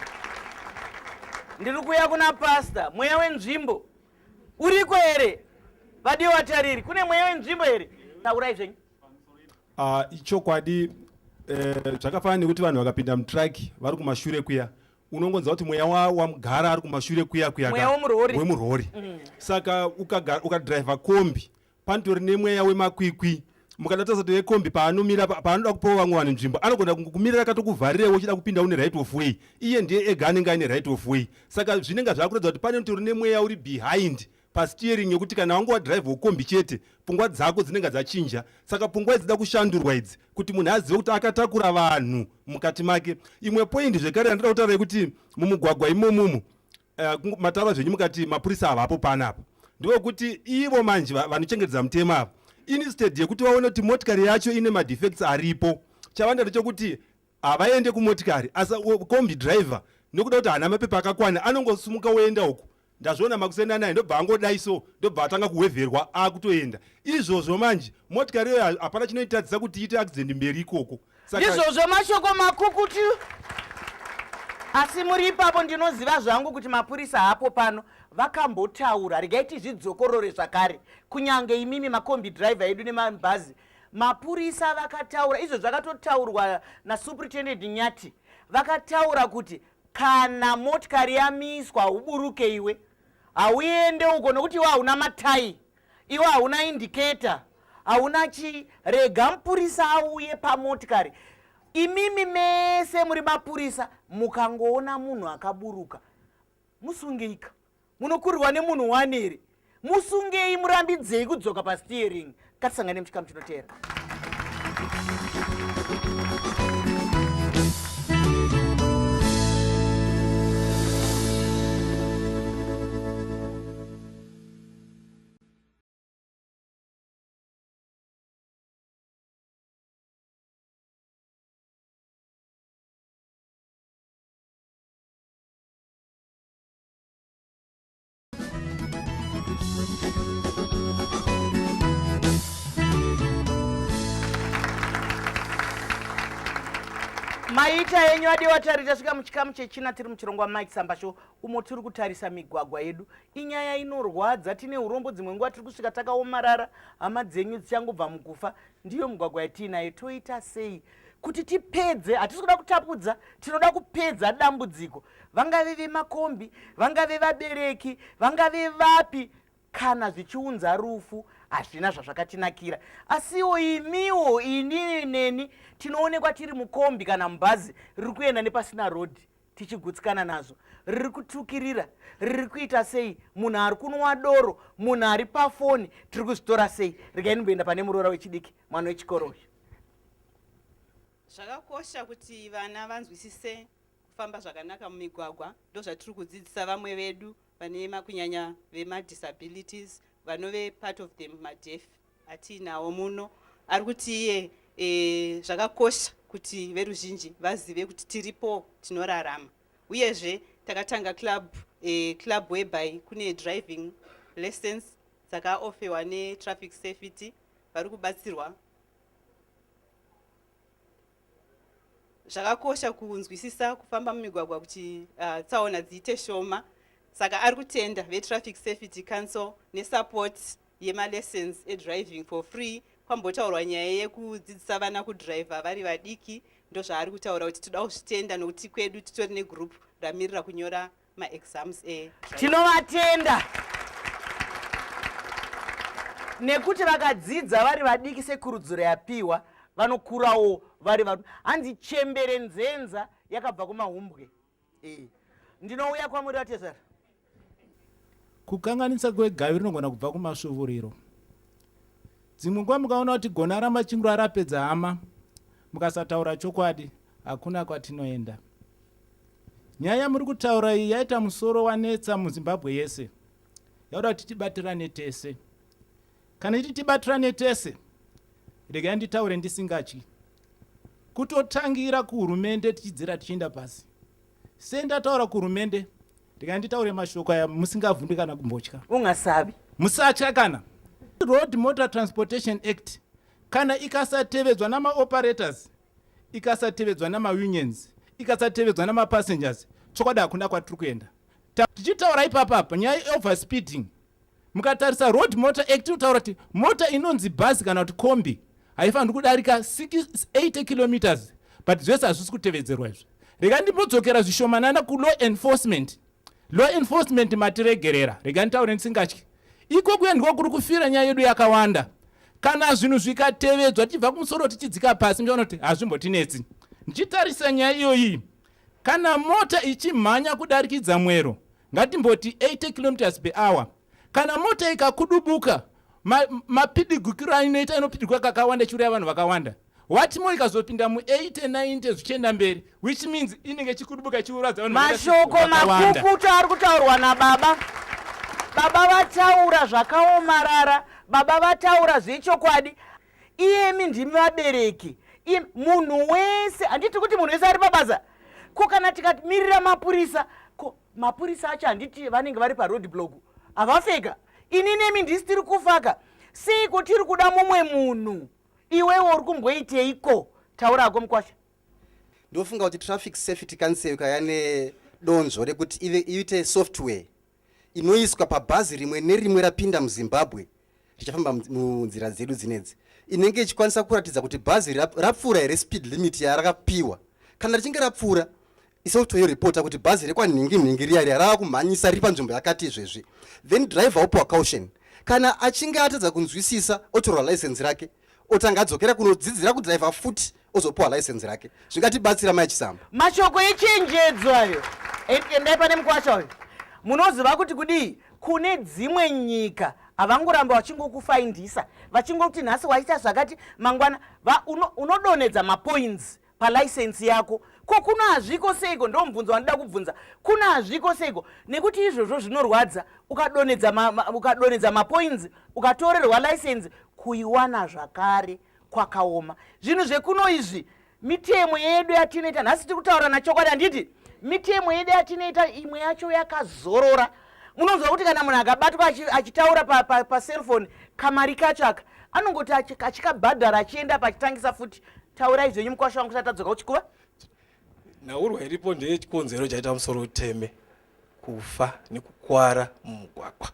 Ndiri kuuya kuna pastor. Mweya wenzvimbo uriko here? Vadiwa vatariri, kune mweya wenzvimbo here? Taurai zvenyu. Ah, ichokwadi eh, zvakafanana nekuti vanhu vakapinda mutruck vari kumashure kuya unongonzwa kuti mweya wamugara ari kumashure kuya kuya Mweya wemurori. wemurori. Saka ukadhiraivha kombi panotori nemweya wemakwikwi mukada tarisa kuti vekombi paanomira paanoda kupawo vamwe vanhu nzvimbo anogona kungokumirira akatokuvharirewo uchida kupinda une right of way iye ndiye ega anenge aine right of way saka zvinenge zvakuratidza kuti pane tori nemweya uri behind pasteering yekuti kana wanga wadhiraivha wekombi chete pfungwa dzako dzinenge dzachinja saka pfungwa idzi dzida kushandurwa idzi kuti munhu azive kuti akatakura vanhu mukati make imwe point zvekare yandinoda kutaura yekuti mumugwagwa imomumu mataura zvenyu mukati mapurisa havapo panapa ndewekuti ivo manje vanochengetedza mutemo ava instead yekuti vaone kuti motikari yacho ine madefects aripo chavanda ndechekuti havaende kumotikari asi kombi driver nekuda kuti haana mapepa akakwana anongosumuka woenda uku ndazviona makuseni anaya ndobva angodai so ndobva atanga kuwevherwa akutoenda izvozvo manje motikari iyoyo hapana chinoitadzisa kuti iite accident mberi ikoko Ndizvozvo mashoko makukutu. Asi muri ipapo ndinoziva zvangu kuti mapurisa hapo pano vakambotaura. Regai tizvidzokorore zvakare. Kunyange imimi makombi driver edu nemabhazi mapurisa vakataura izvo zvakatotaurwa nasuperintendent Nyati vakataura kuti kana motikari yamiswa hauburuke iwe hauende uko nokuti iwe hauna matai iwe hauna indicator hauna chii rega mupurisa auye pamotikari imimi mese muri mapurisa mukangoona munhu akaburuka musungeika munokurirwa nemunhu one here musungei murambidzei kudzoka pasteering ngatisangane muchikamu chinoteera Maita enyu adiwa tari tasvika muchikamu chechina tiri muchirongwa Mike Samba Show umo tiri kutarisa migwagwa yedu. Inyaya inorwadza, tine urombo dzimwe nguva tiri kusvika takaomarara, hama dzenyu dzichangobva mukufa. Ndiyo migwagwa yatiinayo, toita sei kuti tipedze? Hatisi kuda kutapudza, tinoda kupedza dambudziko. Vangave vemakombi, vangave vabereki, vangave vapi, kana zvichiunza rufu hazvina zvazvakatinakira. Asiwo imiwo, inini neni, tinoonekwa tiri mukombi kana mubhazi riri kuenda nepasina rodhi tichigutsikana nazvo. Riri kutukirira, riri kuita sei, munhu ari kunwa doro, munhu ari pafoni, tiri kuzvitora sei? Regai ndimboenda pane muroora wechidiki, mwana wechikoro uyu. Zvakakosha kuti vana vanzwisise kufamba zvakanaka mumigwagwa, ndozvatiri kudzidzisa vamwe vedu vane kunyanya vemadisabilities vanove part of them madeaf atiinawo muno. Ari kuti iye e, zvakakosha kuti veruzhinji vazive kuti tiripo tinorarama. Uyezve takatanga club, e, club whereby kune driving lessons dzakaofewa netraffic safety vari kubatsirwa. Zvakakosha kunzwisisa kufamba mumigwagwa kuti uh, tsaona dziite shoma. Saka ari kutenda veTraffic Safety Council nesupport yemalessons edriving for free. Kwambotaurwa nyaya yekudzidzisa vana kudriver vari vadiki, ndozvaari kutaura kuti toda kuzvitenda nokuti kwedu titori negroup ramirira kunyora maexams e Tinovatenda nekuti vakadzidza vari vadiki sekurudziro yapiwa vanokurawo vari varume. Hanzi chembere nzenza yakabva kumahumbwe. E. Ndinouya kwamuri vatezvara. Kukanganisa kwegavi rinogona kubva kumasvuvuriro. Dzimwe nguva mukaona kuti gona ramachingura rapedza hama, mukasataura chokwadi, hakuna kwatinoenda. Nyaya yamuri kutaura iyi yaita musoro wanetsa muZimbabwe yese. Yakuda kuti tibatirane tese. Kana ichiti tibatirane tese, regai nditaure ndisingatyi. Kutotangira kuhurumende tichidzira tichienda pasi. Sendataura kuhurumende, regai nditaure mashoko aya musingavhunduki kana kumbotya. Ungasavi. Musatya kana. Road Motor Transportation Act Kana ikasatevedzwa namaoperators, ikasatevedzwa namaunions, ikasatevedzwa namapassengers, chokwadi hakuna kwatiri kuenda. Tichitaura ipapa apa nyaya yeoverspeeding, mukatarisa Road Motor Act inotaura kuti mota inonzi bhazi kana kuti kombi haifaniri kudarika 80 kilometers, but zvese hazvisi kutevedzerwa izvi. Rega ndimbodzokera zvishomanana kulaw enforcement. Law enforcement, matiregerera, rega nditaure ndisingatyi. Ikokuya ndiko kuri kufira nyaya yedu yakawanda. Kana zvinhu zvikatevedzwa tichibva kumusoro tichidzika pasi, muchaona kuti hazvimbotinetsi. Ndichitarisa nyaya iyoyi, kana mota ichimhanya kudarikidza mwero, ngatimboti 80 kilometers per hour, kana mota ikakudubuka, mapidigukiro ainoita, inopidiguka kakawanda ichiuraya vanhu vakawanda. Watimo ikazopinda mu80 90 zvichienda mberi, which means inenge ichikudubuka ichiuradza vanhu Mashoko vakawanda. Makukutu ari kutaurwa nababa. Baba vataura zvakaomarara, baba vataura zvechokwadi. Iyemi ndimi vabereki. Munhu wese, handiti kuti munhu wese ari pabasa? Ko kana tikamirira mapurisa, ko mapurisa acho handiti vanenge vari paroad block, havafeka? Ini nemi ndisi tiri kufaka. Seiko tiri kuda mumwe munhu? Iwewe uri kumboiteiko? Taurako, mukwasha. Ndofunga kuti Traffic Safety Council ikauya nedonzvo rekuti ive iite software inoiswa pabhazi rimwe nerimwe rapinda muZimbabwe richafamba munzira dzedu dzinedzi, inenge ichikwanisa kuratidza kuti bhazi rapfuura here speed limit yarakapiwa. Kana richinge rapfuura, isoftware yoripota kuti bhazi rekwanhingi nhingi riya riya rava kumhanyisa, riri panzvimbo yakati izvezvi. Then driver opiwa caution. Kana achinge atadza kunzwisisa, otorwa license rake, otanga adzokera kunodzidzira kudhiraivha futi, ozopiwa license rake. Zvingatibatsira, Mai Chisamba. Mashoko echenjedzo ayo. Endai pane mukwasha uyo. Munoziva kuti kudii? Kune dzimwe nyika havangoramba vachingokufaindisa, vachingoti nhasi waita zvakati, mangwana unodonhedza mapoints palicense yako. Ko kuno hazviko seiko? Ndo mubvunzo wandida kubvunza. Kuno hazviko seiko? Nekuti izvozvo zvinorwadza. Ukadonhedza ukadonhedza mapoints, ukatorerwa license, kuiwana zvakare kwakaoma. Zvinhu zvekuno izvi, mitemo yedu yatinoita nhasi, tiri kutaura nachokwadi, handiti? Mitemo yedu yatinoita imwe yacho yakazorora. Munonzwa kuti kana munhu akabatwa achitaura pacellphone, kamari kacho aka anongoti achikabhadhara, achienda pachitangisa futi. Taurai zvenyu, mukwasha wangu, tisati tadzoka kuchikuva. Nhaurwa iripo ndeyechikonzero chaita musoro uteme, kufa nekukwara mumugwagwa,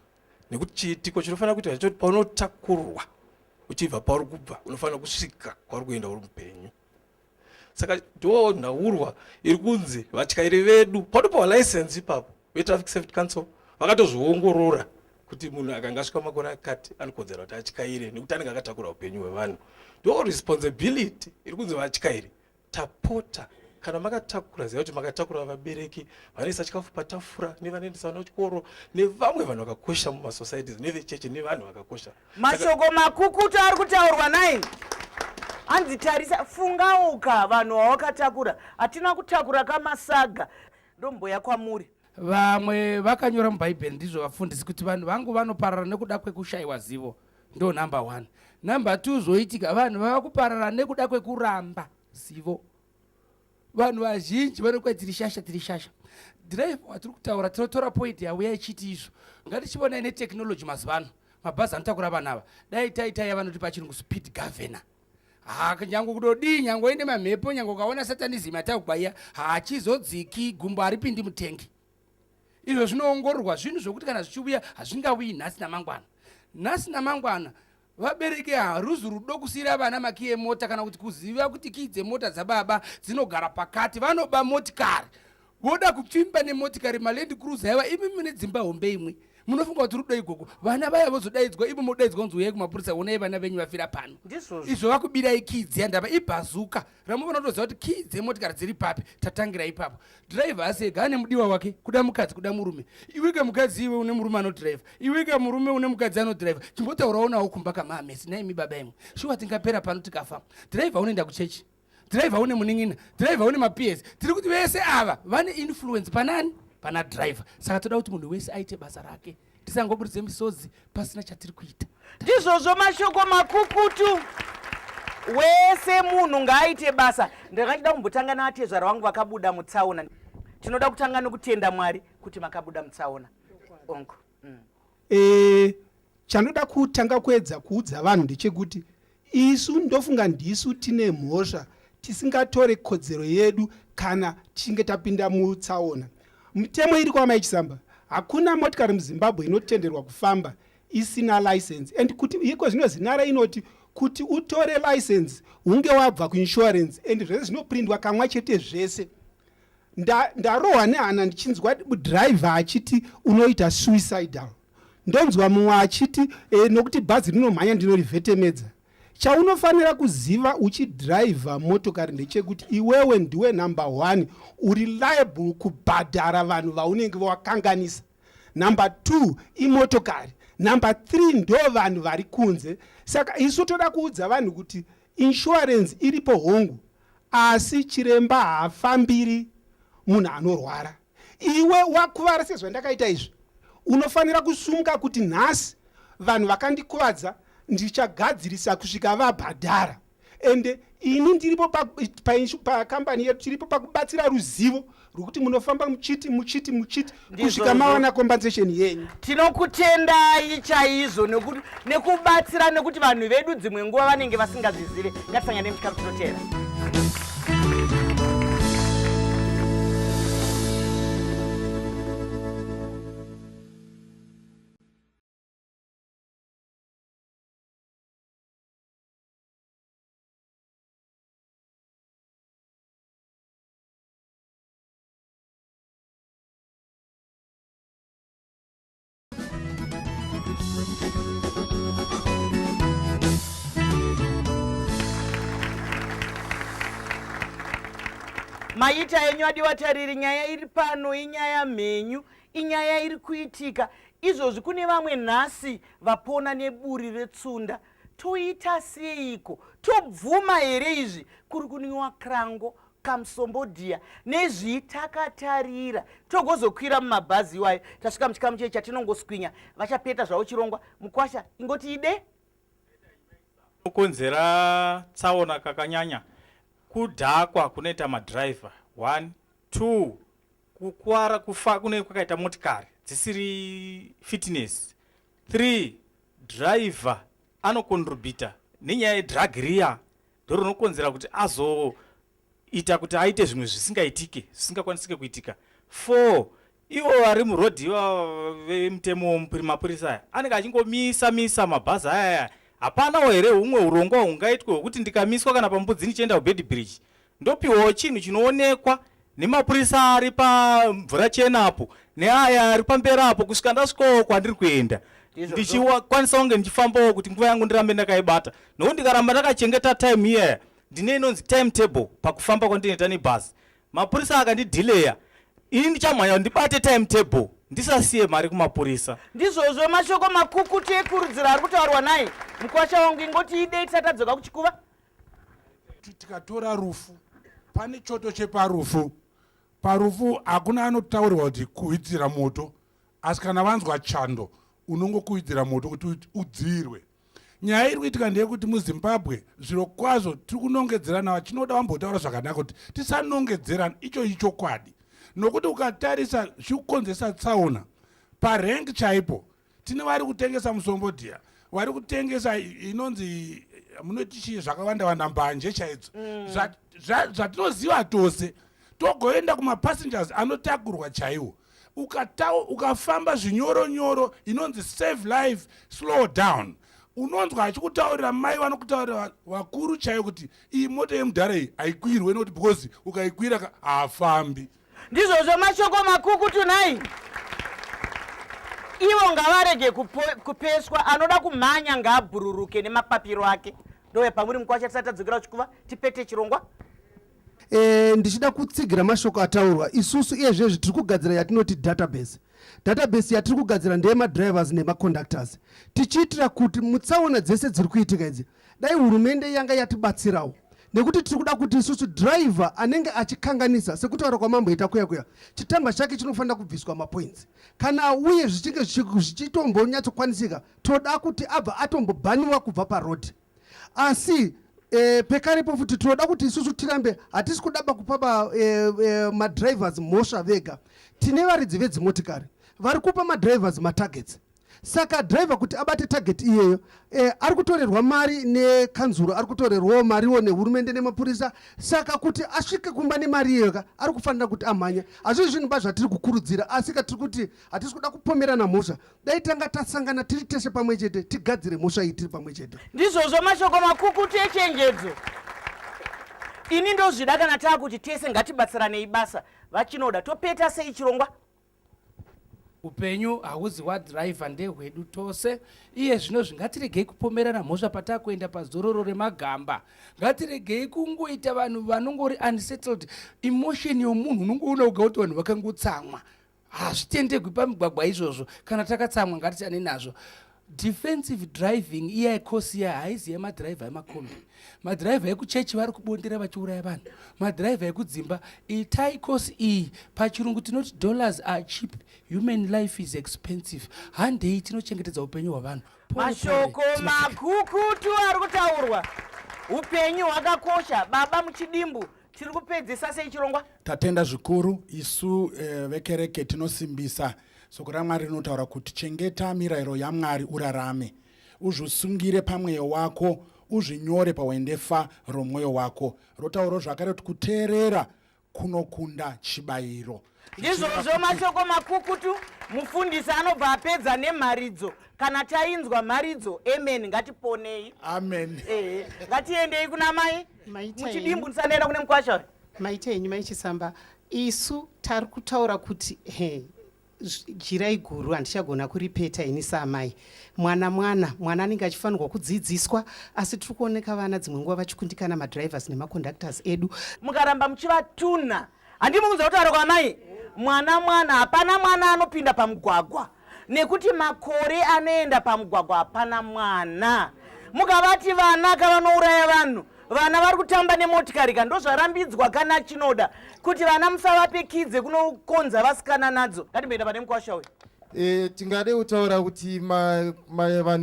nekuti chiitiko chinofanira kuita ndechekuti paunotakurwa uchibva pauri kubva, unofanira kusvika kwauri kuenda uri mupenyu. Saka ndo nhaurwa iri kunzi vatyairi vedu panopiwa license ipapo, veTraffic Safety Council vakatozviongorora kuti munhu akanga asvika makore akati anokodzera kuti atyaire, nekuti anenge akatakura upenyu hwevanhu. Ndo responsibility iri kunzi vatyairi, tapota, kana makatakura, ziva kuti makatakura vabereki vanoisa chikafu patafura, nevanoendesa vana kuchikoro, nevamwe vanhu vakakosha mumasocieties, nevechechi, nevanhu vakakosha. Mashoko makukutu ari kutaurwa nai. Hanzi tarisa, fungauka vanhu vawakatakura. Hatina kutakura kamasaga. Ndomboya kwamuri. Vamwe vakanyora muBhaibheri, ndizvo vafundisi, kuti vanhu vangu vanoparara nekuda kwekushayiwa zivo. Ndo number one. Number two, zvoitika vanhu vava kuparara nekuda kwekuramba zivo. Vanhu vazhinji vanokuva tiri shasha, tiri shasha. Driver watiri kutaura, tinotora point yauya ichiti izvo ngatichivonai netechnology mazuva ano, mabhazi anotakura vanhu ava, dai taitai yavanoti pachirungu speed governor. Ha, nyange kudodii, nyange uine mamhepo, nyange ukaona satanism yatagwaiya, hachizodziki gumbo, haripindi mutengi. Izvo zvinoongororwa, zvinhu zvokuti kana zvichiuya hazvingauyi nhasi namangwana, nhasi namangwana. Vabereki, haruzi rudo kusiyira vana makiyi emota, kana kuti kuziva kuti kiyi dzemota dzababa dzinogara pakati. Vanoba motikari, voda kupfimba nemotikari, maLand Cruiser aiwa. Imi mune dzimba hombe imwe, munofunga kuti rudo igogo? Vana vaya vozodaidzwa, imo modaidzwa kunzi uyai kumapurisa, onai vana venyu vafira pano. Ndizvozvo. Izvo vakubirai kiyi dziya, ndava ibhazuka ramunofanira kutoziva kuti kiyi dzemotikari dziri papi. Tatangira ipapo. Dhiraivha asi ega ane mudiwa wake, kuda mukadzi, kuda murume. Iweka mukadzi, iwe une murume anodhiraivha, iweka murume une mukadzi anodhiraivha, chimbotaurawo nawo kumba kamaamesi. Naimi baba imwe, shuwa tingapera pano tikafa. Dhiraivha unoenda kuchechi, dhiraivha une munin'ina, dhiraivha une maps. Tiri kuti vese ava vane influence panani? Pana dhiraivha. Saka toda kuti munhu wese aite basa rake, tisangoburitse misodzi pasina chatiri kuita. Ndizvozvo, mashoko makukutu. Wese munhu ngaaite basa. Ndakachida kumbotanga naatezvara vangu vakabuda mutsaona. Tinoda kutanga nokutenda Mwari kuti makabuda mutsaona. Onko. Chandoda kutanga kuedza kuudza vanhu ndechekuti Isu ndofunga ndisu tine mhosva tisingatore kodzero yedu kana tichinge tapinda mutsaona. Mitemo iri kwamai Chisamba, hakuna motikari muZimbabwe inotenderwa kufamba isina license and kuti iko zvino zinara inoti kuti utore license hunge wabva kuinsurance and zvese zvinoprindwa kamwa chete zvese. Ndarohwa nehana ndichinzwa driver achiti unoita suicidal ndonzwa mumwe achiti e, nokuti bhazi rinomhanya ndinorivhetemedza chaunofanira kuziva uchidhiraivha motokari ndechekuti iwewe ndiwe number one uri liable kubhadhara vanhu vaunenge wakanganisa number two imotokari number three ndo vanhu vari kunze saka isu toda kuudza vanhu kuti insurance iripo hongu asi chiremba haafambiri munhu anorwara iwe wakuvara sezvandakaita izvi unofanira kusumuka kuti nhasi vanhu vakandikuvadza ndichagadzirisa kusvika vabhadhara ende ini ndiripo pakambani yedu tiripo pakubatsira ruzivo rwekuti munofamba muchiti muchiti muchiti kusvika mawana compensation yenyu tinokutendai chaizvo nekubatsira nekuti vanhu vedu dzimwe nguva vanenge vasingazvizive ngatisangane muchikamu chinoteera Maita enyu adiwa tariri, nyaya iri pano inyaya mhenyu, inyaya iri kuitika izvozvi. Kune vamwe nhasi vapona neburi retsunda. Toita seiko? Tobvuma here izvi? Kuri kunwiwa krango kamusombodhiya nezvii takatarira togozokwira mumabhazi iwayo tasvika muchikamu chei chatinongoswinya vachapeta zvavo chirongwa mukwasha ingoti ide kukonzera tsaona kakanyanya kudhakwa kunoita madriver 1 2 kukwara kufa kunenge kwakaita motikari dzisiri fitness 3 driver anokontribhuta nenyaya yedrug riya ndorinokonzera kuti azoita kuti aite zvimwe zvisingaitike zvisingakwanisike kuitika 4 ivo vari murodhi ivava vemutemo mapurisa aya anenge achingomisa misa mabhazi ayaya hapanawo here humwe urongwa hungaitwe hwekuti ndikamiswa kana pambudzi ndichienda kubed bridge ndopiwawo chinhu chinoonekwa nemapurisa ari pamvura chena apo neaya ari pamberi apo kusvika ndasvikawo kwandiri kuenda ndichikwanisa kunge ndichifambawo kuti nguva yangu ndirambe ndakaibata nokuti ndikaramba ndakachengeta time iyaya ndine inonzi time table pakufamba kwandinoita nebhazi mapurisa akandidhileya ini ndichamhanya ndibate time table ndisasiye mari kumapurisa ndizvozvo mashoko makukutu ekurudziro ari kutaurwa naye mukwasha wangu ingoti idei tisati tadzoka kuchikuva tikatora rufu pane choto cheparufu parufu hakuna anotaurirwa kuti kuidzira moto asi kana vanzwa chando unongokuidzira moto kuti udziirwe nyaya iri kuitika ndeyekuti muzimbabwe zviro kwazvo tiri kunongedzerana vachinoda vambotaura zvakanaka kuti tisanongedzerana icho ichokwadi nokuti ukatarisa zvikukonzesa tsaona parank chaipo tine vari kutengesa musombodhiya vari kutengesa inonzi munoti chii zvakawanda wanda mbanje chaidzo mm. zvatinoziva tose togoenda kumapassengers anotakurwa chaiwo ukafamba zvinyoronyoro inonzi save life slow down unonzwa achikutaurira mai vanokutaurira vakuru chaiyo kuti iyi mota yemudhara iyi haikwirwe nekuti because ukaikwira haafambi ndizvozvo mashoko makukutu nhai ivo ngavarege kupeswa anoda kumhanya ngaabhururuke nemapapiro ake ndouya pamuri mukwasha tisati tadzokera kuchikuva tipete chirongwa E, ndichida kutsigira mashoko ataurwa isusu iye zvezvi tiri kugadzira yatinoti database database yatiri kugadzira ndeyemadrivers nemaconductors tichiitira kuti mutsaona dzese dziri kuitika idzi dai hurumende yanga yatibatsirawo nekuti tiri kuda kuti isusu driver anenge achikanganisa sekutaura kwamamboita kuya kuya chitamba chake chinofanira kubviswa mapoints kana uye zvichinge zvichitombonyatsokwanisika toda kuti abva atombobhaniwa kubva paroad asi e, pekarepo futi tinoda kuti isusu tirambe hatisi kudaba kupa ba, e, e, madrivers mhosva vega tine varidzi vedzimotikari vari kupa madrivers matargets Saka driver kuti abate target iyeyo e, ari kutorerwa mari nekanzuro, ari kutorerwawo mariwo nehurumende nemapurisa. Saka kuti asvike kumba nemari iyeyo ka, ari kufanira kuti amhanya. Hazvisi zvinhu ba zvatiri kukurudzira, asi ka tiri kuti hatisi kuda kupomerana mhosva. Dai tanga tasangana tiri tese pamwe chete tigadzire mhosva iyi tiri pamwe chete. Ndizvozvo, mashoko makukutu echenjedzo. Ini ndozvida kana taakuti tese ngatibatsiranei basa. VaChinoda, topeta sei chirongwa? Upenyu hauzi hwadhiraivha, ndehwedu tose. Iye zvinozvi ngatiregei kupomerana mhosva patakuenda pazororo remagamba. Ngatiregei kungoita vanhu vanongori unsettled. Emotion yomunhu unongoona uga kuti vanhu vakangotsamwa. Hazvitendegwi pamigwagwa izvozvo. Kana takatsamwa ngatisiyane nazvo. Defensive driving iya yekosi iya haizi yemadhiraivha emakombi. Madhiraivha ekuchechi vari kubondera vachiuraya vanhu. Madhiraivha ekudzimba, itai kosi iyi. Pachirungu tinoti dollars are cheap, human life is expensive. Handei tinochengetedza upenyu hwavanhu. Pore, pore, Mashoko tinosvika. makukutu ari kutaurwa. Upenyu hwakakosha. Baba muchidimbu, tiri kupedzisa sei chirongwa? Tatenda zvikuru. Isu vekereke tinosimbisa soko raMwari rinotaura kuti chengeta mirayiro yaMwari urarame. Uzvisungire pamweyo wako, uzvinyore pawendefa romwoyo wako. Rotaurawo zvakare kuti kuteerera kunokunda chibayiro. Ndizvozvo, mashoko makukutu. Mufundisi anobva apedza nemharidzo. Kana tainzwa mharidzo, amen, ngatiponei. Amen. Ehe, ngatiendei kuna mai muchidimbu ndisandaenda kune mukwasha. Maita henyu mai Chisamba. Isu tari kutaura kuti he jirai guru handichagona kuripeta ini saamai. Mwana mwana, mwana anenge achifanirwa kudzidziswa, asi tiri kuoneka vana dzimwe nguva vachikundikana madrivers nemaconductors edu. Mukaramba muchivatunha, handimuunza kutaura kwamai, mwana mwana, hapana mwana anopinda pamugwagwa nekuti makore anoenda pamugwagwa hapana mwana. Mukavati vana kavanouraya vanhu, vana vari kutamba nemotikari ka, ndozvarambidzwa kana chinoda kuti vana musavape kidze kunokonza vasikana nadzo. Ngatimboenda pane mukwasha uyu. Tingade kutaura kuti vanhu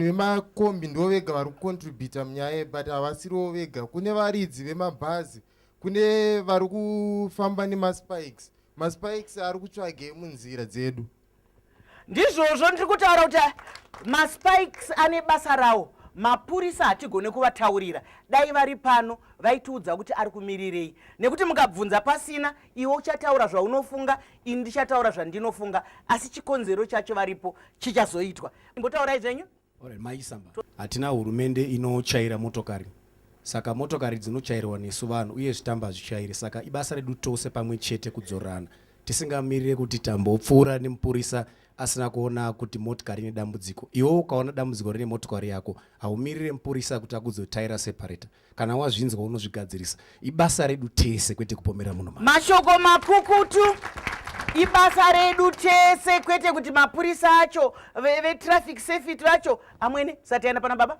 vemakombi ndo vega vari kucontributa munyaya, but havasiriwo vega. Kune varidzi vemabhazi, kune vari kufamba nemaspikes. Maspikes ari kutsvage munzira dzedu. Ndizvozvo ndiri kutaura kuti maspikes ane basa rawo. Mapurisa hatigone kuvataurira, dai vari pano vaitiudza kuti ari kumirirei, nekuti mukabvunza pasina, iwe uchataura zvaunofunga, ini ndichataura zvandinofunga, asi chikonzero chacho varipo chichazoitwa. Imbotaurai zvenyu. Alright, Mai Chisamba, hatina hurumende inochaira motokari, saka motokari dzinochairwa nesu vanhu uye zvitamba hazvichairi, saka ibasa redu tose pamwe chete kudzorerana tisingamirire kuti tambopfuura nemupurisa asina kuona kuti motikari ine dambudziko. Iwe ukaona dambudziko rine motokari yako haumirire mupurisa kuti akuzotaira separator. Kana wazvinzwa unozvigadzirisa. Ibasa redu tese kwete kupomera munhu mhaka. Mashoko makukutu. Ibasa redu tese kwete kuti mapurisa acho vetraffic safety vacho amwene sati aenda pana baba.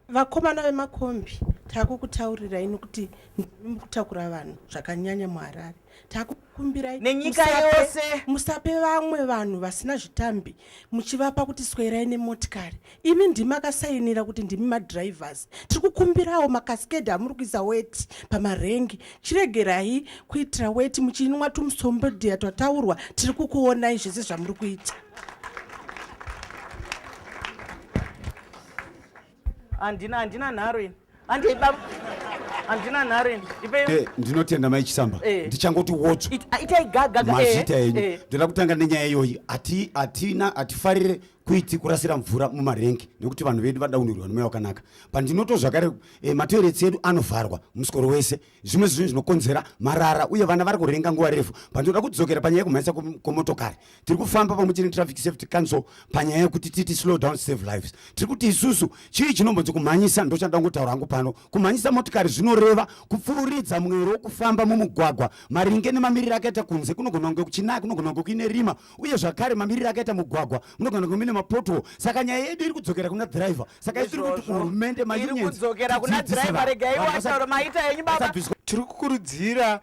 Vakomana vemakombi, takukutaurirai nokuti ndimi mukutakura vanhu zvakanyanya muHarare. Takukumbirai nenyika yose, musape vamwe vanhu vasina zvitambi muchivapa kuti swerai nemotikari. Imi ndimi makasainira kuti ndimi madrivers. Tiri kukumbirawo makaskedi amuri kuisa weti pamarengi, chiregerai kuitira weti muchinwa tumusombodhiya twataurwa. Tiri kukuonai zvese zvamuri kuita. Handina nharo ini. Handei baba. Handina nharo ini. Ndipei. Ndinotenda Mai Chisamba. Ndichangoti wodzo. Itai gaga gaga. Mazita enyu. Ndinoda kutanga nenyaya iyoyi. Ati hatina hatifarire kuiti kurasira mvura mumarengi nekuti vanhu vedu vanoda kunhuhwirwa nemweya wakanaka. Pandinoto zvakare matoiletsi edu anovharwa musikoro wese. Zvimwe zvinhu zvinokonzera marara uye vana vari kurenga nguva refu. Pandinoda kudzokera panyaya yekumhanyisa kwemotokari. Tiri kufamba pamwe chete neTraffic Safety Council panyaya yekuti titi slow down save lives. Tiri kuti isusu chii chinombonzi kumhanyisa, ndochanda kungotaura hangu pano. Kumhanyisa motikari zvinoreva kupfuuridza mwero wokufamba mumugwagwa maringe nemamiriro akaita kunze. Kunogona kunge kuchinaya, kunogona kunge kuine rima, uye zvakare mamiriro akaita mugwagwa munogona kunge muine mapothole. Saka nyaya yedu iri kudzokera kuna driver. Saka isu tiri kuti kuhurumende, Iri maunions, kudzokera kuna tidzidzise driver. vanhu. Regai Vanhu wataura maita henyu baba. vasabviswa. Tiri kukurudzira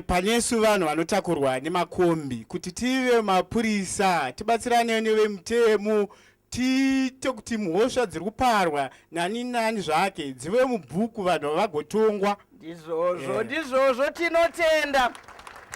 panesu vanhu vanotakurwa nemakombi kuti tive mapurisa, tibatsirane nevemutemo, tiite kuti mhosva dziri kuparwa nani nani zvake dzive mubhuku, vanhu vagotongwa. Ndizvozvo, ndizvozvo, tinotenda.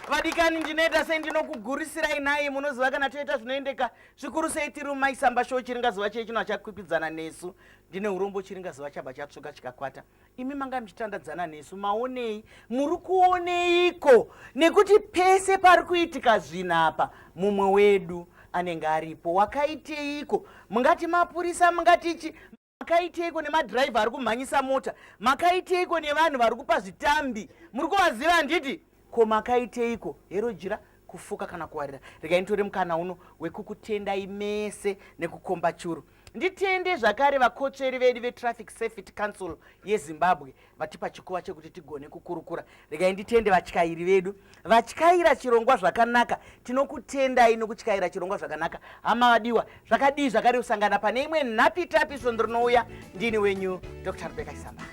Vadikani, ndinoita sei? Ndinokugurisirai nhai. Munoziva kana toita zvinoendeka zvikuru sei tiri mumaisamba show. Chiringazuva chei chino achakwikwidzana nesu. Ndine urombo, chiringazuva chabva chatsvuka chikakwata. Imi manga muchitandadzana nesu, maonei? Muri kuoneiko? Nekuti pese pari kuitika zvinhu apa, mumwe wedu anenge aripo. Wakaiteiko? Mungati mapurisa, mungati chi, makaiteiko nemadhiraivha ari kumhanyisa mota? Makaiteiko nevanhu vari kupa zvitambi? Muri kuvaziva handiti? Ko makaiteiko? Hero jira kufuka kana kuwarira. Regai nditore mukana uno wekukutendai mese nekukomba churu. Nditende zvakare vakotsveri vedu veTraffic Safety Council yeZimbabwe vatipa chikuva chekuti tigone kukurukura. Regai nditende vatyairi vedu vatyaira chirongwa zvakanaka. Tinokutendai nokutyaira chirongwa zvakanaka. Hama vadiwa, zvakadii zvakare kusangana pane imwe nhapitapi svondo rinouya. Ndini wenyu Dr Rebecca Isamba.